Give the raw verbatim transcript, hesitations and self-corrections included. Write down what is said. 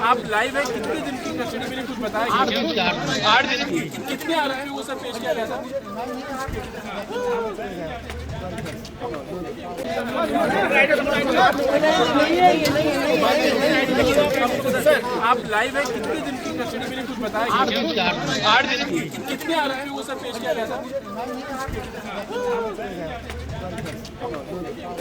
आप लाइव है, कितने दिन की कस्टडी मिली, कुछ बताया? आठ दिन की। कितने आरोपी को सर पेश किया गया था? आप लाइव है, कितने दिन की कस्टडी मिली, कुछ बताया? आठ दिन की। कितने आरोपी को सर पेश किया गया था?